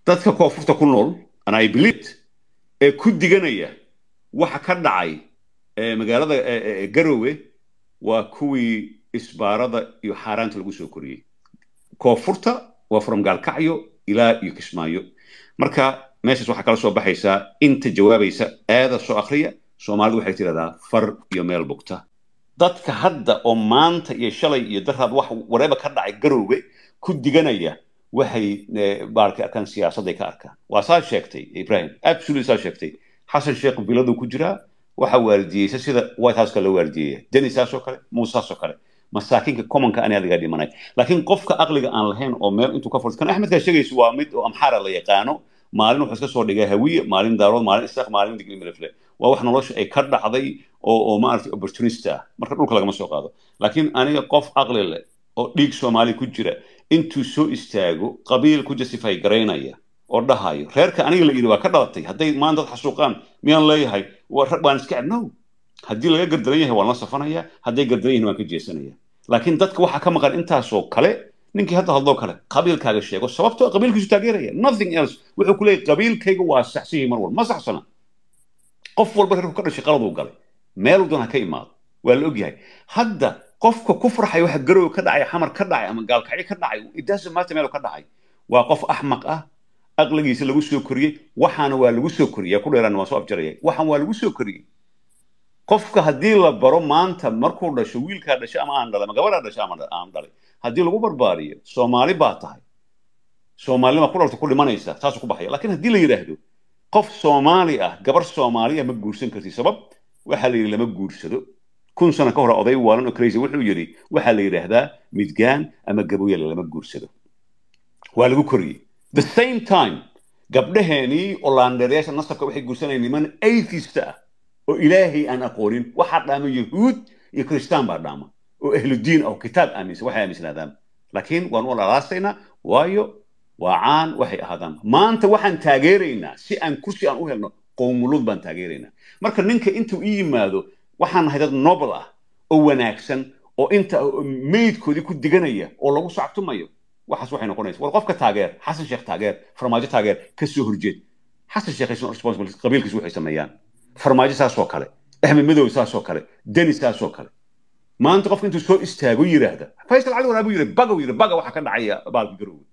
Dadka koonfurta ku nool, and I believe it, ee ku diganaya waxa ka dhacay magaalada Garowe waa kuwii isbaarada iyo xaaraanta lagu soo koriyey. Koonfurta waa from Gaalkacyo ilaa iyo Kismaayo. Marka meeshaas waxaa kala soo baxaysaa inta jawaabaysa aada soo akhriya. Soomaalidu waxay tidhahdaa far iyo meel bugta. Dadka hadda oo maanta iyo shalay iyo daraad wax wareeba ka dhacay Garoowe ku diganaya waxay baarkay arkaan, siyaasadday ka arkaan. Waa saa sheegtay Ibrahim, absolutely saa sheegtay. Xasan Sheekh viladu ku jiraa, waxa waardiyeysa sida White House-ka loo waardiyeeya. Deni saasoo kale, Muuse saasoo kale, masaakiinka commonka ani adiga dhimanay. Laakiin qofka aqliga aan lahayn oo meel intuu ka furto kan Axmedkaa sheegaysa waa mid oo Amxaara la yaqaano. Maalin wuxuu iska soo dhigay Hawiye, maalin Daarood, maalin Isaaq, maalin Digli Milifle. Waa wax nolosha ay ka dhacday oo maaragtay opportunist ah. Marka dhulka lagama soo qaado. Laakiin aniga qof aqli leh oo dhiig Soomaali ku jira intuu soo istaago qabiil ku justify garaynaya oo dhahayo reerka aniga la yidhi waa ka dhalatay, hadday maanta dad xasuuqaan miyaan leeyahay waan iska? No, haddii laga gardaran yahay waan la safanaya, hadday gardaran yihiin waan ka jeesanaya. Laakiin dadka waxaa ka maqan intaasoo kale. Ninkii hadda hadloo kale, qabiilkaaga sheego, sababtoo qabiilkiisu taageeraya, nothing else. Wuxuu ku leeyahay qabiilkayga waa saxsan yahay mar walba. Ma saxsana. Qof walba reerku ka dhashay qaladuu galay, meeluu doon ha ka imaado, waa la ogyahay. Hadda qofka ku farxay waxa Garowe ka dhacay, Xamar ka dhacay ama Gaalkacyo ka dhacay, it doesn't matter meeluu ka dhacay, waa qof axmaq ah, aqligiisa lagu soo koriyey. Waxaana waa lagu soo koriyey ku dheeraan, waan soo afjarayay. Waxaan waa lagu soo koriyey. Qofka haddii la baro maanta markuu dhasho, wiilkaa dhashay ama aan dhalay ama gabadhaa dhashay ama aan dhalay, haddii lagu barbaariyo Soomaali baa tahay, Soomaalinima ku dhalta ku dhimanaysa, saasuu ku baxaya. Laakiin haddii la yidhaahdo qof Soomaali ah gabar Soomaali ah ma guursan karti, sabab waxaa la yidhi lama guursado, 1000 sano ka hor oday waalan oo crazy wuxuu yidhi waxaa la yidhaahdaa midgaan ama gaboyale lama guursado, waa lagu koriyey. The same time gabdhaheenii oo laandheerayaasha nasabka waxay guursanayeen niman atheist ah oo Ilaahay aan aqoonin. Waxaa dhaama Yahuud iyo Kristaan baa dhaama oo ahludiin ah oo kitaab aaminsan, waxay aaminsanaadaan. Laakiin waan u alaalaasaynaa, waayo waa caan waxay ahaadaan. Maanta waxaan taageeraynaa si aan kursi aan u helno qowmuluud baan taageeraynaa. Marka ninka intuu ii yimaado, waxaan nahay dad noble ah oo wanaagsan oo inta meydkoodii ku diganaya oo lagu sactumayo, waxaas waxay noqonaysa war qofka taageer, Xasan Sheekh taageer, Farmaajo taageer, ka soo horjeed. Xasan Sheekh is not responsible qabiilkiisu waxay sameeyaan. Farmaajo saasoo kale, Axmed Madow saasoo kale, Deni saasoo kale. Maanta qofka intuu soo istaago yiraahda Faysal Cali Waraabu yiri baga, yiri baga waxa ka dhacaya baalka Garowga.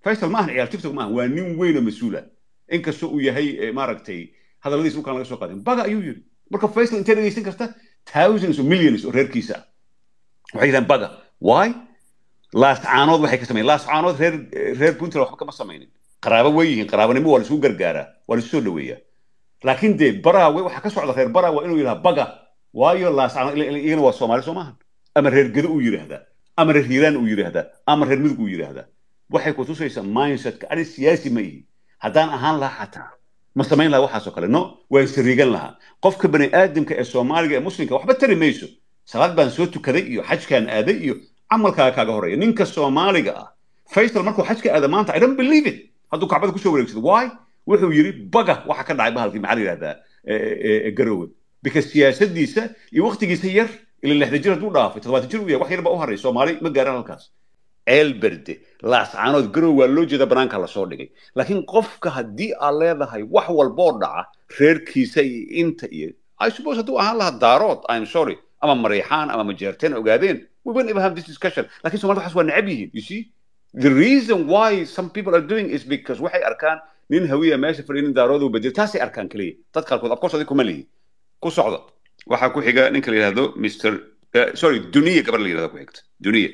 Faysal maahan ciyaal TikTok maahan, waa nin weyn oo mas-uul ah, inkastoo uu yahay maaragtay hadalladiisa dhulkaan laga soo qaadin. Baga ayuu yiri. Marka Faysal intee dhegeysan karta thousands of millions oo reerkiisa ah waxay yidhahaan baga. Why? Laascaanood waxay ka sameeyeen Laascaanood, reer Puntland waxba kama samaynin. Qaraabo way yihiin, qaraabanimo waa laisugu gargaaraa, waa laisu soo dhaweeyaa. Laakiin dee Baraawe waxaa ka socda, reer Baraawe inuu yidhaha baga, waayo Laascaanood iyagana waa Soomaali, soo maahan? Ama reer Gedo uu yidhaahdaa, ama reer Hiiraan uu yidhaahdaa, ama reer Mudug uu yidhaahdaa. Waxay ku tusaysaa mindsetka. Ani siyaasi ma ihi, haddaan ahaan lahaa xataa ma samayn lahaa waxaasoo kale. No, waan sariigan lahaa. Qofka bani aadamka ee Soomaaliga ee Muslimka waxba tari mayso salaad baan soo tukaday iyo xajkaan aaday iyo camalkaaga kaaga horeeya. Ninka Soomaaliga ah, Faysal markuu xajka aada maanta, I don't believe it hadduu kacbada kusoo wareegsado. Why? Wuxuu yidhi baga waxa ka dhacay bahalkii, maxaa la yidhahdaa, Garowe, because siyaasadiisa iyo waqtigiisa yar ila 60 jir hadduu dhaafay, 70 jir uu yahay, wax yar baa u haray. Soomaali ma gaaraan halkaas. Ceelberde, Laascaanood, Garowe waa loo jeeda, banaanka lasoo dhigay. Laakiin qofka haddii aad leedahay wax walboo dhaca reerkiisa iyo inta iyo, I suppose hadduu ahaan lahaa Daarood, I'm sorry, ama Mariixaan ama Majeerteen, ogaadeen, we wouldn't even have this discussion. Laakiin Soomaalida waxaas waa necab yihiin. You see, the reason why some people are doing is because waxay arkaan nin Hawiya meesha fadhiya, nin Daarood uu bedel, taasay arkaan keliya dad qaarkood. Of course adiga kuma lihi, ku socda. Waxaa ku xiga ninka la yidhahdo Mr sorry, Duniya, gabar la yidhahdo ku xigta, Duniya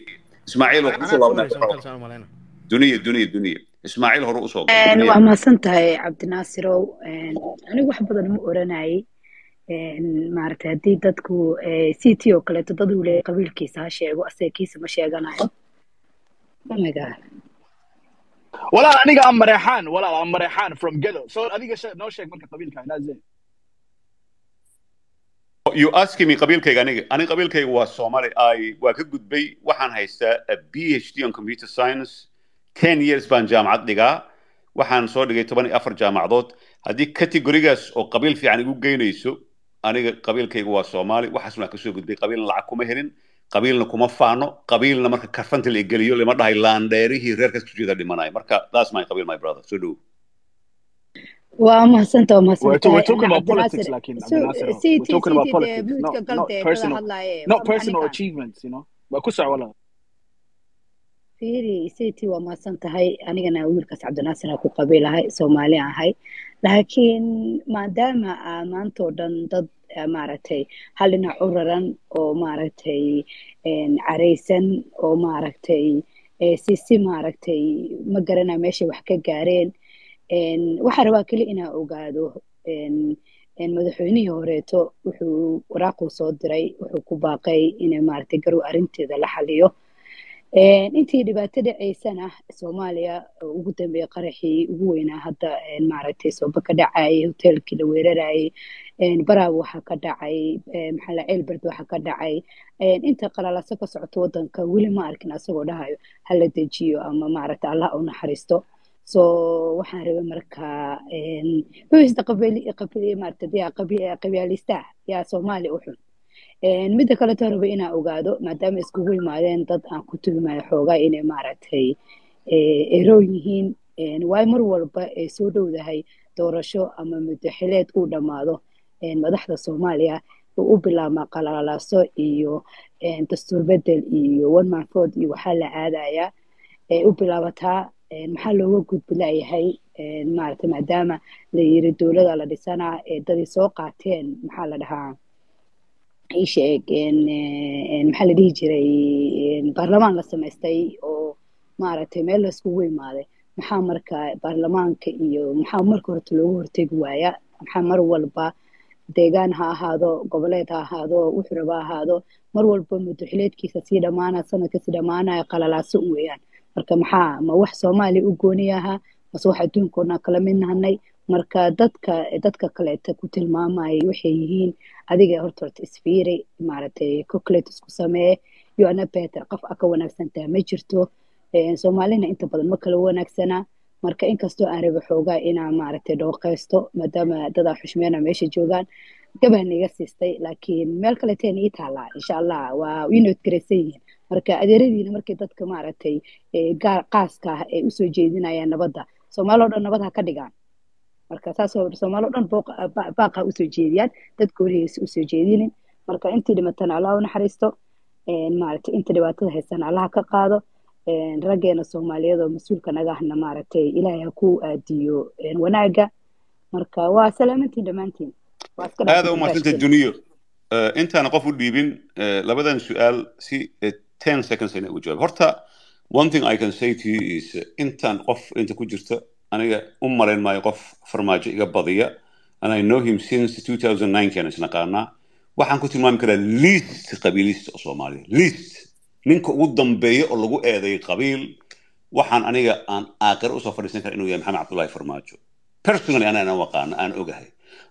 Ismaaciil waa kusoo laabanaa. Duniya, Duniya, Duniya Ismaaciil hore usoo galay. Waa mahadsan tahay Cabdinaasirow. Anigu wax badan ma oranayay. Maaragtay, haddii dadku c t oo kaleeto dad uu leeyahay qabiilkiisa ha sheego, asaga kiisa ma sheeganayo. Oh my God. Walaal, aniga am Mareexaan. Walaal, am Mareexaan from Gedo. So adiga noo sheeg marka qabiilka inaazee. You asking me qabiilkayga? Aniga qabiilkayga waa Soomaali. I waa ka gudbay. Waxaan haystaa a PhD on computer science, 10 years baan jaamacad dhigaa, waxaan soo dhigay 14 jaamacadood. Haddii categorygaas oo qabiil fiican igu geynayso, aniga qabiilkayga waa Soomaali. Waxaas waan kasoo gudbay. Qabiilna lacag kuma helin, qabiilna kuma faano, qabiilna marka karfanta la igeliyo lama dhahay laandheerihii reerkaas ku jeeda dhimanaya. Marka that's my qabiil, my brother. Soo dhowo. Waa mahadsanta, waa We're mahadsantahay. talking Ana about politics, Cabdinaasir, laakiin so Cabdinaasir, we're CT talking about CT dee politics, muudka not gal not dee dada personal, hadlaaye. not Waa maxaa personal ninkan? achievements. Waa ku soco, walaal. Fiiri, CT, waa mahadsan tahay. Anigana wiilkaas Cabdinaasir aan ku qabiilahay, Soomaali aan ahay, laakiin maadaama aa maanta oo dhan dad maaragtay hal dhinac u raran oo maaragtay caraysan oo maaragtay si maaragtay ma garanaa meeshay wax ka gaareen. Waxaan rabaa keli inaa ogaado madaxweynihii horeeto wuxuu waraaquu soo diray, wuxuu ku baaqay inay maaragtay Garow arrinteeda la xaliyo. Intii dhibaato dhacaysana Soomaaliya oo ugu dambeeyay qaraxii ugu weynaa hadda maaragtay sooba ka dhacayay, hoteelkii la weerarayay, Baraawe waxaa ka dhacay, maxaa la Ceelberd waxaa ka dhacay, inta qalalaso ka socoto wadanka weli ma arkin asagoo dhahayo hala dejiyo ama maaragtay Allah u naxariisto. So waxaan rabay marka who is the qabili qabili maaragtay yaa qabyaalista yaa Soomaali u xun? Midda kaleeto raba inaan ogaado, maadaama iskugu yimaadeen dad aan ku tuhumayo xoogaa inay maaragtay eroon yihiin, waayo mar walba ay soo dhowdahay doorasho ama muddo xileed uu dhammaado madaxda Soomaaliya uu u bilaabmaa qalalaaso iyo dastuur bedel iyo one man vote iyo waxaa la aadayaa ay u bilaabataa. Maxaa looga gudbi laayahay maaragtay maadaama la yiri dowlada la dhisanaa ee dadii soo qaateen, maxaa la dhahaa, ii sheeg, maxaa la dhihi jiray, baarlamaan la samaystay oo maaragtay meel la iskugu imaaday? Maxaa marka baarlamaanka iyo maxaa marka horta looga hortegi waaya? Maxaa mar walba, deegaan ha ahaado, goboleed ha ahaado, wuxuu raba ha ahaado, mar walba muddo xileedkiisa sii dhammaanaya, sanadka sii dhammaanaya, qalalaaso u weeyaan? Marka maxaa ma wax Soomaaliya u gooni ahaa mase wax adduunka oo dhan kala mid nahanay? Marka dadka kaleeta ku tilmaamayay waxay yihiin, adiga horta isfiiri, maaragtay calculate isku samee. You are not better, qof a ka wanaagsan tahay ma jirto. Soomaalina inta badan ma kala wanaagsana. Marka inkastoo aan rabo xoogaa inaan maaragtay dhooqeysto, maadaama dadaa xushmeena meesha joogaan, gabaan iga siistay, laakiin meel kaleeteen ii taalaa, insha Allah waa ii noodgaraysan yihiin. Marka adeeradiina markay dadka maaragtay qaaska ah ay usoo jeedinayaan nabadda, Soomaali oo dhan nabad ha ka dhigaan. Marka saasoo Soomaali oo dhan baaqa ha usoo jeediyaan, dadka horihiisa usoo jeedinin. Marka intii dhimatana Allah u naxariisto, maaragtay inta dhibaatada haysana Allah ka qaado. Raggeena Soomaaliyeed oo mas-uulka naga ahna maaragtay Ilaahay ha ku aadiyo wanaaga. Marka waa salaamantiin dhammaantiin, waa iska aada dhaafay u mahadsantay barnaamijkeena. Duniyo. Intaana qof u dhiibin, labadan su-aal si 10 seconds ina ugu jawaab. Horta one thing I can say to you is intaan qof inta ku jirta aniga u malayn maayo qof Farmaajo iga badiya, and I know him since 2009 kan isnaqaanaa. Waxaan ku tilmaami karaa least qabiilista oo Soomaaliya, least ninka ugu dambeeya oo lagu eedeeyay qabiil, waxaan aniga aan aakhiro usoo fadhiisan kara inuu yahay Maxamed Cabdullaahi Farmaajo. Personally ana aan aqaano, aan ogahay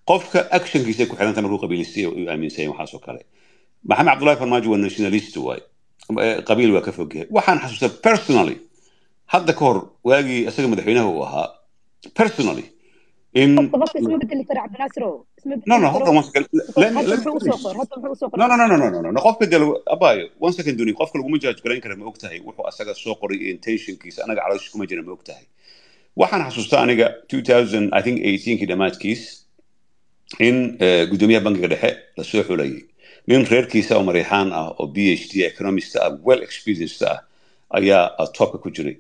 qofka actionkiisa ku xiranta markuu qabiilistay uu aaminsan yahay waxaas oo kale. Maxamed Cabdullaahi Farmaajo waa nationalist waay. Qabiil waa ka fog yahay. Waxaan xasuustaa personally hadda ka hor waagii isaga madaxweynaha uu ahaa personally in Qofka isma bedeli karo, Cabdinaasiro, isma No. bedeli No, hold karo on one second. because Let me hadda let me muxuu usoo finish. qor, hadda muxuu usoo No. qoray? No, no, no, no, no, no. Qofka dee abayo, one second, duni qofka laguma judge garayn kara, ma ogtahay wuxuu asaga soo qoray iyo intentionkiisa anaga calooshiisa kuma jira, ma ogtahay? Waxaan xasuustaa aniga 2000, I think 18kii dhammaadkiis in gudoomiyaha bankiga dhexe lasoo xulayay nin reerkiisa oo Mariixaan ah oo PhD economist ah, well experienced ah ayaa topka ku jiray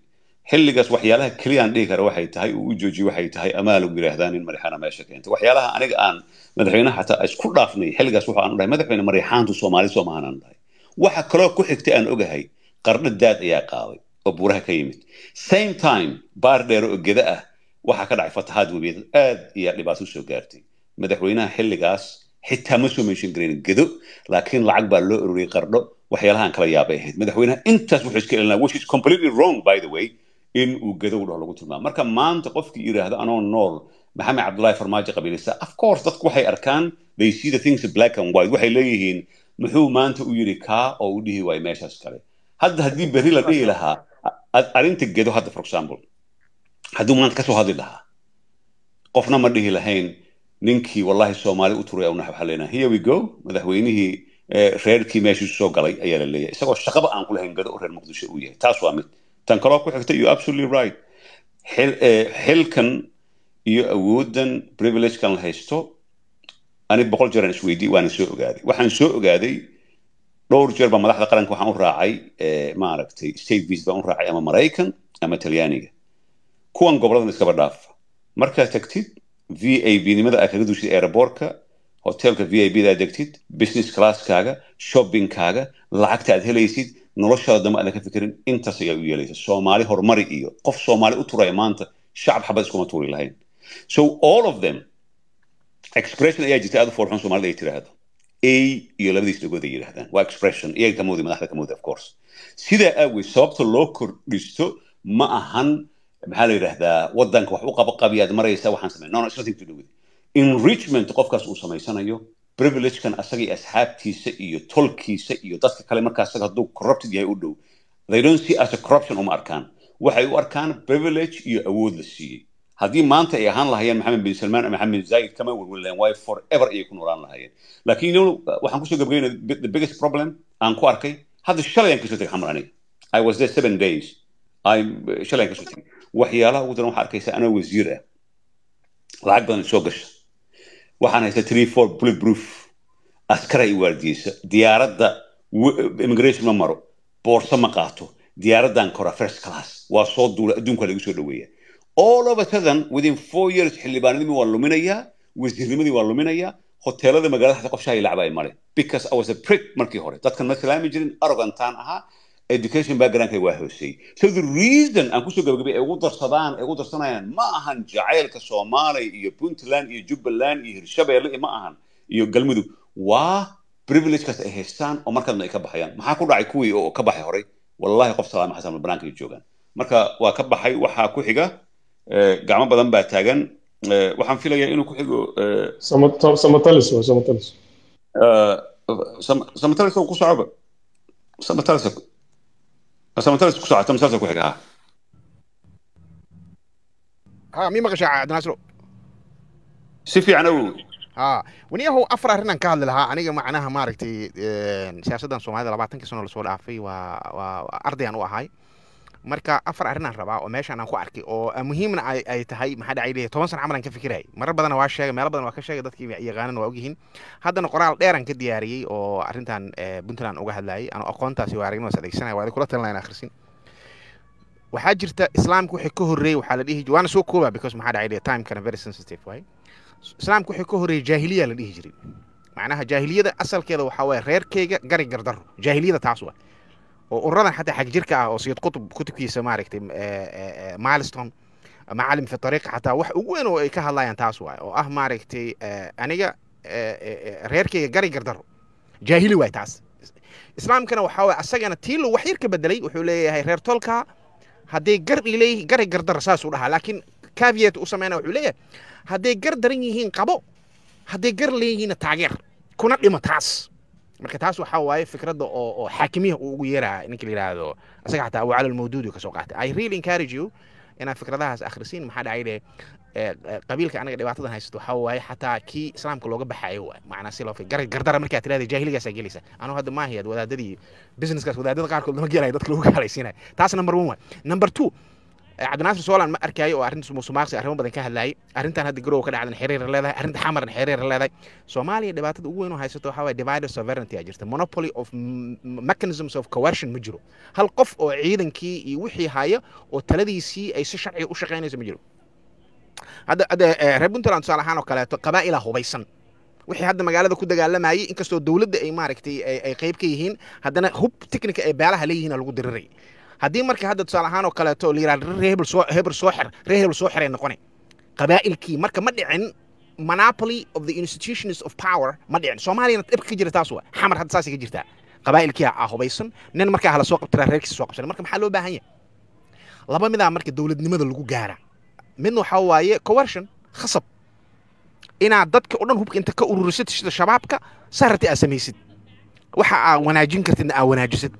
xilligaas. Waxyaalaha keliya aan dhihi kara waxay tahay uu u joojiyey waxay tahay amaa lagu yidhaahdaa nin Mariixaana meesha keentay. Waxyaalaha aniga aan madaxweynaha xataa isku dhaafnay xilligaas waxa aan u dhahay, "Madaxweyne, Mariixaantu Soomaali soo maahan?" aan dhahay. Waxa kaloo ku xigtay aan ogahay Qardho daad ayaa qaaday oo buuraha ka yimid. Same time Baar Dheere oo Geda ah waxaa ka dhacay fatahaad webiyeed, aad iyo dhibaato usoo gaartay. Madaxweynaha xilligaas xitaa ma soo mention gareyn Gedo, laakiin lacag baa loo ururiyey Qardho. Waxyaalahan kala yaabay ahayd madaxweynaha intaas wuxuu iska ilinaa, which is completely wrong, by the way, in uu Gedo u dhaho lagu tilmaamo. Marka maanta qofkii yidhaahdo anoo nool Maxamed Cabdullaahi Farmaajo qabiilista, of course dadku waxay arkaan, they see the things black and white. Waxay leeyihiin muxuu maanta u yidhi kaa oo u dhihi waayo meeshaas kale? Hadda haddii berri la dhihi lahaa arrinta Gedo hadda, for example, hadduu maanta kasoo hadli lahaa, qofna ma dhihi lahayn ninkii wallahi Soomaali u turay awna. Waxaa leenahay, here we go, madaxweynihii reerkii meeshuu soo galay ayaa la leeyahay, isagoo shaqaba aan ku lahayn Gado oo reer Muqdisho uu yahay. Taas waa mid. Tan kaloo ku xigta, you absolutely right, xilkan Iyo awooddan privilegekan la haysto, ani 100 jeer aan isweydiiyey, waana soo ogaaday. Waxaan soo ogaaday dhowr jeer baa madaxda qaranka waxaan u raacay, maaragtay, state visit baan u raacay, ama Maraykan ama Talyaaniga. Kuwan goboladan iskaba dhaafa. Markaad tagtid, VIP nimada aad kaga duushid airportka, hotelka VIP da aad degtid, business classkaaga, shoppingkaaga, lacagta aad helaysid, noloshaada dambe aadan ka fikirin, intaas ayaa u yeelaysa. Soomaali horumari iyo qof Soomaali u turaya maanta, shacab xabad iskuma tuuri lahayn. So all of them, expression ayaa jirta aad u foolxun Soomaalida ay tiraahdo "a iyo labadiis dhagood" ay yidhaahdaan. Waa expression iyaga kamoodi, madaxda kamoodi, of course. Sidaa aageed, sababta loo kordhisto ma ahan, maxaa la yidhaahdaa, wadanka wax u qaba qabiyaad maraysa waxaan samey. No, it's nothing to do with it. Enrichment qofkaas uu samaysanayo, privilegekan asaga iyo asxaabtiisa iyo tolkiisa iyo dadka kale, markaa asaga hadduu corrupted yahay u dhow, they don't see as a corruption, uma arkaan. Waxay u arkaan privilege iyo awood la siiyey. Haddii maanta ay ahaan lahayeen Maxamed bin Salmaan ama Maxamed bin Zayid, kama welweli lahayn, waayo forever ayay ku noolaan lahayeen. Laakiin waxaan kusoo gabagaynaya, the biggest problem aan ku arkay hadda, shalay aan kasoo tegay Xamar aniga. I was there 7 days. I shalay aan kasoo tegay. Waxyaalaha ugu daran waxaa arkaysa, anoo wasiir ah, lacag badan soo gasha, waxaan haystaa three four bullet proof askara i waardiyeysa, diyaaradda immigration ma maro, boorso ma qaato, diyaaraddan kora first class, waa soo duula, adduunka lagu soo dhaweeya. All of a sudden, within 4 years, xildhibaannimadii waa luminayaa, wasiirnimadii waa luminayaa, hoteelada magaalada xataa qof shahi lacbay male, because I was a prick. Markii hore dadkan ma salaami jirin, arrogantaan ahaa, education backgroundkay waa hooseeyey. So the reason aan kusoo gabagabay ay ugu darsadaan, ay ugu darsanayaan, ma ahan jacaylka Soomaaliya iyo Puntland iyo Jubbaland iyo Hirshabeelle iyo ma ahan iyo Galmudug, waa privilegekaas ay haystaan oo markaadna ay ka baxayaan. Maxaa ku dhacay kuwii oo ka baxay horay? Wallahi qof salaama xasan banaanka ay joogaan. Marka waa ka baxay. Waxaa ku xiga, gacmo badan baa taagan. Waxaan filayaa inuu ku xigo Samatalis, waa Samatalis. Samatalis ku socoba. Samatalis, Samatalis ku soco, Samatalis ku xiga, ha. Ha, mii maqashaa, Cabdinaasiro? Si fiican, awow. Ha, waniyahow, afar arrin aan ka hadli lahaa aniga. Macnaha, maaragtay, siyaasaddan Soomaalida 20kii sano lasoo dhaafay waa ardayan u ahay. Marka afar arrin aan rabaa oo meeshaan aan ku arkay oo muhiimna ay tahay. Maxaa dhacay leeyahay, 10 sano camal aan ka fikirayay, marar badanna waa sheegay, meelo badan waa ka sheegay, dadkii yaqaanana waa ogyihiin. Haddana qoraal dheer aan ka diyaariyey oo arrintan Puntland uga hadlayay, anoo aqoontaasi waa aragnimadaas adeegsanaya. Waa idin kula talinaya in akhrisin. Waxaa jirta, Islaamka wixii ka horreeyey waxaa la dhihi, waana soo koobaa because maxaa dhacay leeyahay, timekana very sensitive waay. Islaamka wixii ka horreeyey jaahiliya la dhihi jiray. Macnaha jaahiliyada asalkeeda waxaa waaye reerkayga gari gardaro. Jaahiliyada taas waa oo ururadan xataa xag jirka ah oo Sayid Qutub kutubkiisa, maaragtay, Milestone, Macaalim fi Tariiqa, xataa wax ugu weyn oo ay ka hadlayaan taas waay, oo ah, maaragtay, aniga reerkayga gari gardaro, jaahili waay taas. Islaamkana waxaa waay asagana tiilo wax yar ka bedelay. Wuxuu leeyahay reer tolka hadday gar leeyihiin gari gardaro, saasuu dhahaa, laakiin caveat u sameynaya. Wuxuu leeyahay hadday gar daran yihiin qabo, hadday gar leeyihiinna taageer kuna dhimo taas. Marka taas waxaa waaye fikradda oo xaakimiyaha uu ugu yeeraya ninka la yidhaahdo asaga xataa Abu Cali Almawduudi ka soo qaatay. I really encourage you inaad fikradahaas akhrisiin. Maxaa dhacay leh, qabiilka anaga dhibaatadan haysato waxaa waaye xataa kii Islaamka looga baxayo waay. Macnaa si loo gar gardara markaa tirahda jaahiligaasa gelaysa. Anuu hadda maahiyaad wadaadadii businesskaas, wadaadada qaarkood lama gelayo dadka lagu gaalaysiinayo. Taas number one waay. Number two, Cabdinaasir Solan ma arkaayo oo arrinta musuqmaaqsi arrimo badan ka hadlayay. Arrintan hadda Garowe ka dhacdan xiriir leedahay, arrinta Xamarna xiriir leedahay. Soomaaliya dhibaatada ugu weyn oo haysato waxaa waaye divided sovereignty aa jirta. Monopoly of mechanisms of coercion ma jiro. Hal qof oo ciidankii iyo wixii haya oo taladiisii ay si sharciga u shaqaynayso ma jiro. Hadda reer Puntland tusaale ahaan oo kaleeto, qabaa'ilaa hubaysan wixii hadda magaalada ku dagaalamayay, inkastoo dowladda ay, maaragtay, ay qayb ka yihiin, haddana hub technica ay beelaha leeyihiin lagu diriray. Haddii marka hadda tusaale ahaan oo kaleeto la yidhahdo reer hebel soo, hebel soo xir, reer hebel soo xiray noqonay qabaa'ilkii. Marka ma dhicin monopoly of the institutions of power, ma dhicin. Soomaaliyana dhibka ka jira taas waa. Xamar hadda saasay ka jirtaa, qabaa'ilkii aa hubaysan, nin markaa hala soo qabtiraa reerkiisa soo qabsan. Marka maxaa loo baahan yahay? Laba midaa marka dowladnimada lagu gaara. Midna waxaa waaye coercion, khasab, inaad dadka o dhan hubka inta ka ururisid sida Shabaabka saarati aad samaysid, waxa aa wanaajin kartidna aa wanaajisid.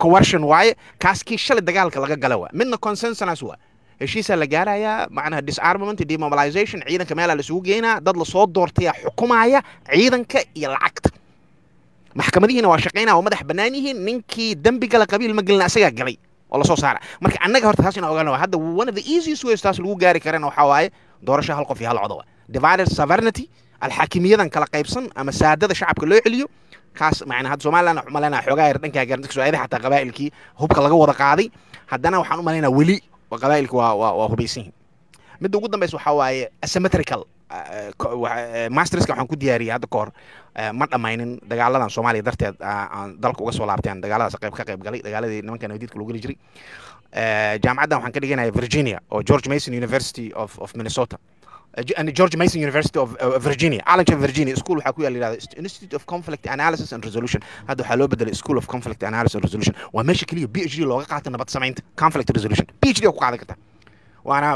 Coercion waaye kaas, kii shalay dagaalka laga gala waa. Midna consensus waa, heshiisaa la gaarayaa, macnaha disarmament, demobilization, ciidanka meelaa la isugu geynaa, dad lasoo doortayaa xukumaya ciidanka iyo lacagta, maxkamadihiina waa shaqaynaya, waa madax bannaan yihiin. Ninkii dembi gala qabiil ma gelin, asagaa galay. Oo lasoo saara. Marka annaga horta taas inaan ogaano waa hadda one of the easiest ways taas lagu gaari karana waxaa waaye doorasho hal qof iyo hal codoba, divided sovereignty, alxaakimiyadan kala qaybsan ama saadada shacabka loo celiyo. Kaas macnaa hadda Somaliland waxaan u malaynaa xoogaa yar dhankaa garan dadka soo xataa qabaa'ilkii hubka laga wada qaaday, haddana waxaan u malaynaa weli qabaa'ilka waa hubaysan yihiin. Midda ugu dambeysa waxaa waaye asymmetrical masterska waxaan ku diyaariyey hadda ka hor, ma dhammaynin dagaaladan Soomaaliya darteed aan dalka uga soo laabteen, dagaaladaas qayb ka qayb galay, dagaaladii nimanka nabadiidka lagu geli jiray. Jaamacaddan waxaan ka dhiganaya Virginia oo George Mason University of Minnesota and George Mason University of Virginia, Arlington, Virginia. School waxaa ku yaal yidhahda Institute of Conflict Analysis and Resolution. Hadda waxaa loo bedelay School of Conflict Analysis and Resolution. Waa meesha keliya PhD looga qaato nabad samaynta, conflict resolution PhD oo ku qaadan karta. Waana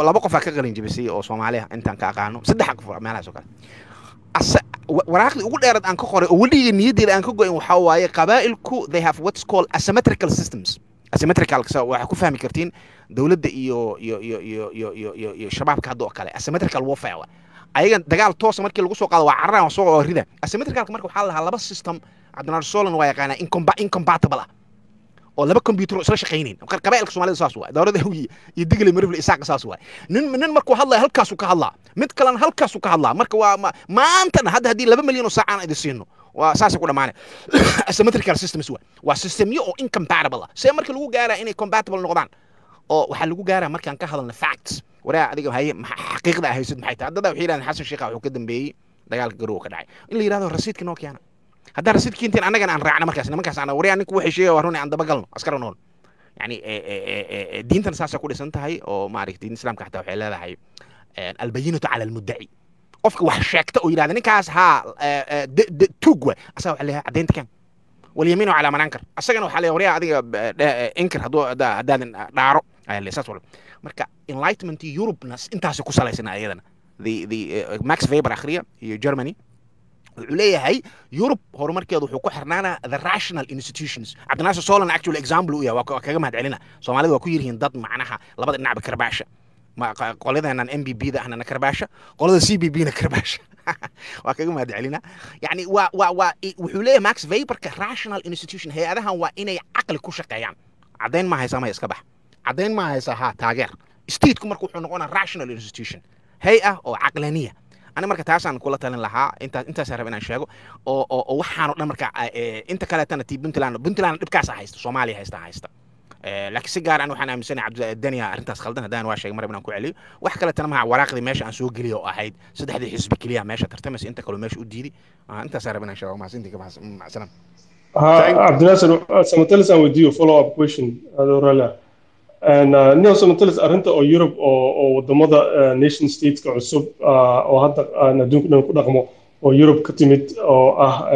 laba qofaa ka qalin jebisay oo Soomaaliya intaan ka aqaano, saddex qof meelahaas oo kale. Waraaqdii ugu dheerad aan ka qoray oo weligii niyaddeeda aan ka go'in waxaa waaye qabaa'ilku they have what's called asymmetrical systems. Asymmetrical waxaa ku fahmi kartiin dowladda iyo shabaabka hadda oo kale. Asymmetrical warfare wa ayaga dagaal toosa markii lagu soo qaado waa cararaan, waa soo rida. Asymmetricalka marka waxaa la lahaa laba system, Cabdinaasir Solan waa yaqaanaa, incompatible ah oo laba computer oo isla shaqaynayn. Qabaa'ilka Soomaalida saas waay, dowladda iyo Digle, Marifle, Isaaq saas waay. Nin markuu hadlaya halkaasuu ka hadlaa, mid kalena halkaasuu ka hadlaa. Marka waa maantana hadda haddii 2 milyan oo saac aan idin siino waa saasay ku dhamaanay. Asymmetrical systems waay, waa systemyo oo incompatible ah. See marka lagu gaaraa inay compatible noqdaan? Oo waxaa lagu gaaraa markaan ka hadalna facts. Waraa adiga haye, xaqiiqda haysid maxay tahay? Haddada waxay yidhahdeen Xasan Sheekha wuxuu ka dambeeyey dagaalka Garowe ka dhacay. In la yidhahdo rasiidka noo keena, haddaan rasiid keenteen annagana aan raacno markaas nimankaas aan waryaa ninku waxay sheegaya waa run, aan dabagalno askar nool. Yani diintan saasay ku dhisan tahay oo maaragtay diin Islaamka xataa waxay leedahay albayinatu cala almuddaci. Qofka wax sheegta oo yidhahda ninkaas haa tuug waay, asaga waxaa leeyahay caddaynta keen. Walyamiinu calaa man ankar, asagana waxaa leeyahay waryaa adiga inkir hadduu haddaadan dhaaro ayaa leeyahay saas wala. Marka Enlightenment Europena intaasay ku salaysan ayadana. The Max Weber akhriya iyo Germany, wuxuu leeyahay Yurub horumarkeedu wuxuu ku xirnaanaa the rational institutions. Cabdinaasir Solan actual example u yahay, waa kaga mahad celina. Soomaalida waa ku yiryihiin dad macnaha labada dhinacba karbaasha, qoladeenan MBB da ahna na karbaasha, qolada CBB na karbaasha, waa kaga mahad celina. Yani waa wuxuu leeyahay Max Weberka rational institution, hay-adahan waa inay caqli ku shaqeeyaan. Caddayn ma haysa, maya, iska bax. Caddayn ma haysa, ha taageer. Stateku marka wuxuu noqonaa rational institution, hay-ah oo caqlaniya. Ani marka taasaan kula talin lahaa, intaasaan raba inaan sheego oo waxaan oo dhan. Marka inta kaleetana tii Puntland dhibkaasa haysta, Soomaaliya haysta, laakiin si gaar an waxaan aaminsanahay Cabdidaniya arrintaas khaldan. Haddaan waa sheegay mar inaan ku celiyo, wax kaleetana maha, waraaqdii meesha aan soo geliyo oo ahayd saddexdii xisbi keliya meesha tartamaysa, inta kaloo meesha u diiday. Intaasaan raba inaan sheego. Mahadsantii, ka macsalam. Cabdinaasir Samatalis aan weydiiyo follow up question adoo raalli ah. Neo Samatalis, arrinta oo Europe oo wadamada nation stateska cusub oo hadda aan adduunka dhan ku dhaqmo oo Europe ka timid oo ah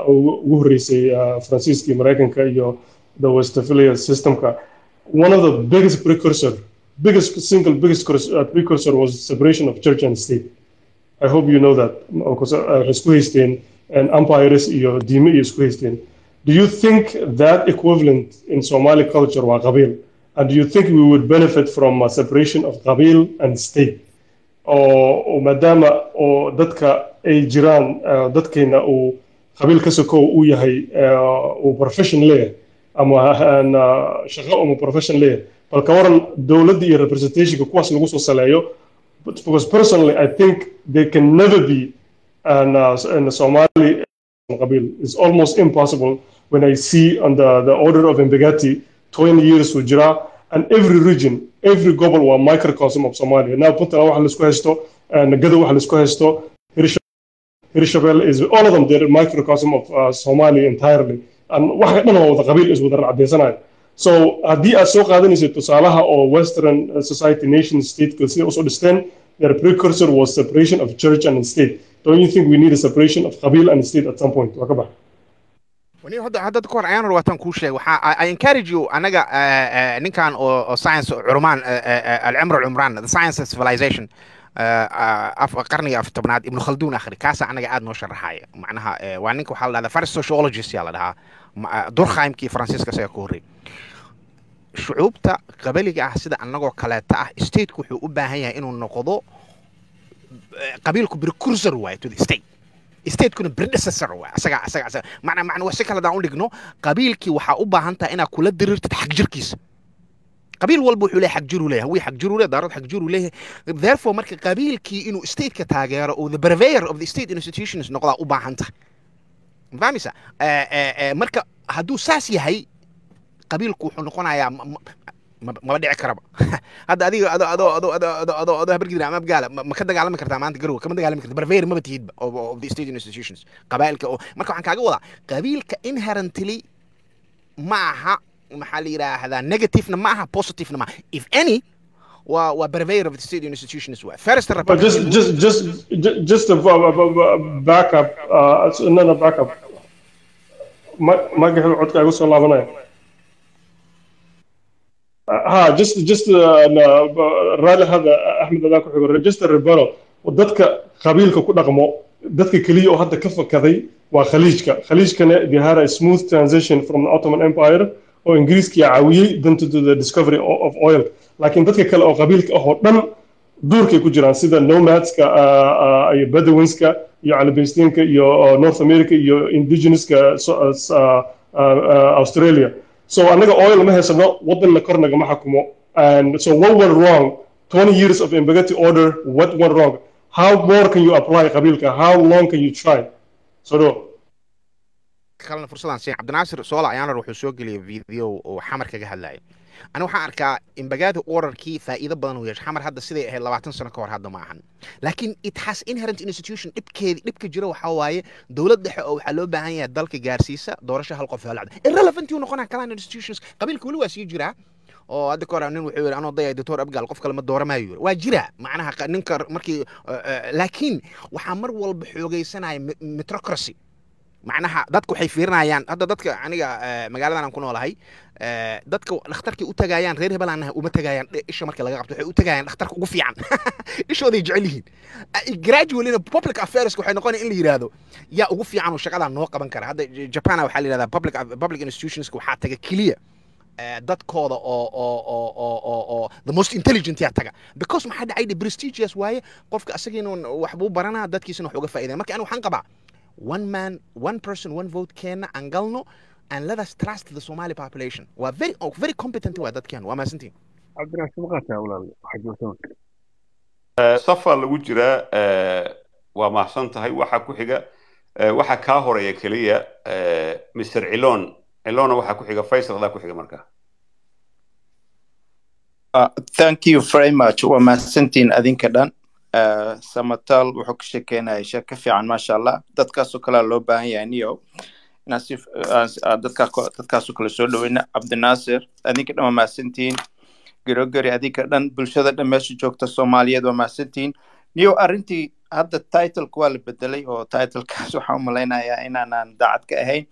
ugu horreysay Faransiiska iyo Mareykanka iyo the Westphalia systemka, one of the biggest precursor, biggest single biggest precursor was separation of church and state. I hope you know that, because waxay isku haysteen and empires iyo diime iyo isku haysteen. Do you think that equivalent in Somali culture waa qabiil? And do you think we would benefit from a separation of qabiil and state, oo maadaama oo dadka ay jiraan dadkeena uu qabiil ka sokow uu yahay uu profession leeyahay ama shaqo ama profession leeyahay? Bal ka waran dowladda iyo representationka kuwaas lagu soo saleeyo? Because personally I think there can never be an Somali qabiil. It's almost impossible when I see on the order of Mbagati 20 years uu jiraa, and every region, every gobol waa microcosm of Somalia. Now Puntland waxa la isku haysto and Gado waxa la isku haysto, Hirshabelle is all of them, they're microcosm of Somalia entirely, and waxa dhan waa wada qabiil is wada racdeysanayo. So haddii aad soo qaadanaysid tusaalaha oo Western society nation state sida usoo dhisteen, their precursor was separation of church and state. Don't you think we need a separation of qabiil and state at some point? Waa ka bax. Wani hadda ka hor ayaan waataan kuu sheegay, waxaa I encourage you anaga ninkan oo science curmaan alcimr alcumraan, the science of civilization, af qarniga 10aad, Ibnu Khaldun akhri, kaasa anaga aad noo sharaxaya. Macnaha waa ninka waxaa la dhahdaa first sociologist yaa la dhahaa, Durkheimkii Faransiiska isaga ka horreeyay. Shucuubta qabaliga ah sida annagoo kaleeta ah, stateku wuxuu u baahan yahay inuu noqdo qabiilku precursor waaye to the state. Statekuna predecessor waa asaga macna wax si kale hadaan u dhigno, qabiilkii waxaa u baahan tahay inaad kula dirirtid xag jirkiisa. Qabiil walba wuxuu leeyahay xag jiruu leeyahay, wii xag jiruu leeyahay, Daarood xag jiruu leeyahay. Therefore marka qabiilkii inuu stateka taageero oo the purveyor of the state institutions noqdaa u baahan tahay, ma fahmaysa? Marka hadduu saas yahay, qabiilku wuxuu noqonayaa maba dhici karaba. Hadda adiga ado Habargidir ama Abgaala ma ka dagaalami kartaa maanta Garowe? Kama dagaalami karta, purveyor maba tihidba of the state institutions qabaa'ilka. Oo marka waxaan kaaga wadaa, qabiilka inherently ma aha, maxaa la yidhaahdaa, negativena ma aha, positivena ma aha. If any, waa purveyor of the state institutions waa first But republic. Just a back up, no, back up. Ma codka igu soo laabanaya. Ha, just raalli hada, Axmed, adaa ku xigo. Just a rebuttal. Dadka qabiilka ku dhaqmo, dadka keliya oo hadda ka fakaday waa Khaliijka. Khaliijkana they had a smooth transition from the Ottoman Empire oo Ingiriiska caawiyey then to the discovery of oil. Laakiin dadka kale oo qabiilka ah oo dhan duurkay ku jiraan, sida nomadska iyo Bedouinska iyo Calabaystiinka iyo North America iyo indigenouska Australia. So annaga oil ma haysano, wadanna kor nagama xakumo. And so what went wrong? 20 years of Mbagathi order, what went wrong? How more can you apply qabiilka? How long can you try? So no. Kalena fursadaan siin Cabdinaasir Soola Ayaanar. Wuxuu soo geliyay video oo Xamar kaga hadlayay. Ani waxaan arkaa Mbagathi orderkii faa'iido badan uu yeeshay. Xamar hadda siday ahayd 20 sano ka hor hadda ma ahan, laakiin it has inherent institution. Dhibkeedi, dhibka jira waxaa waaye dowlad dhexe oo waxaa loo baahan yahay dalka gaarsiisa doorasho hal qof hal cod. Irrelevant uu noqonaa clan institutions. Qabiilka weli waa sii jiraa, oo hadda ka hor nin wuxuu yidhi, "Anoo dayay Doctor Abgaal, qof kale ma dooramaayo," yidhi. Waa jira macnaha ninka markii laakiin waxaa mar walba xoogaysanaya meritocracy. Macnaha dadka waxay fiirinayaan hadda dadka, aniga magaaladan aan ku noolahay, dadka dhakhtarkay u tagayaan reer hebel aan nahay uma tagayaan. Isha marka laga qabto waxay u tagayaan dhakhtarka ugu fiican, ishooday jecel yihiin. Graduallyna public affairs waxay noqonaya in la yidhaahdo yaa ugu fiican oo shaqadan noo qaban kara. Hadda Japan waxaa la yidhahdaa public institutions waxaa taga keliya dadkooda oo the most intelligent yaa taga, because maxaa dhacay de prestigious waaye. Qofka asagiina waxbuu baranaa, dadkiisana wax uga faa'iidaya. Marka aniga waxaan qabaa one man, one person, one vote keena aan galno and let us trust the Somali population. Waa very, oh, very competent waa dadkeenu. Waa mahadsantihin. Cabdiraxmaan, ma qaataa walaal? Waxaa joogta Safaa lagu jiraa. Waa mahadsan tahay. Waxaa ku xiga, waxaa kaa horeeya keliya Mr Cilon. Cilona waxaa ku xiga Faisal, adaa ku xiga marka. Thank you very much. Waa mahadsantihiin adinka dhan. Samatal wuxuu ka sheekeynaya sheeko fiican, maasha Allah. Dadkaasoo kalea loo baahan yahay niyo inaan si dadkaasoo kale soo dhaweyna. Cabdinaasir, adinka dhan waa mahadsantihiin. Gregory, adinka dhan, bulshada dhan meesha joogta Soomaaliyeed waa mahadsantihiin. Niyo, arrintii hadda titleka waa la bedelay, oo titlekaas waxaan u malaynayaa inaanaan daacad ka ahayn.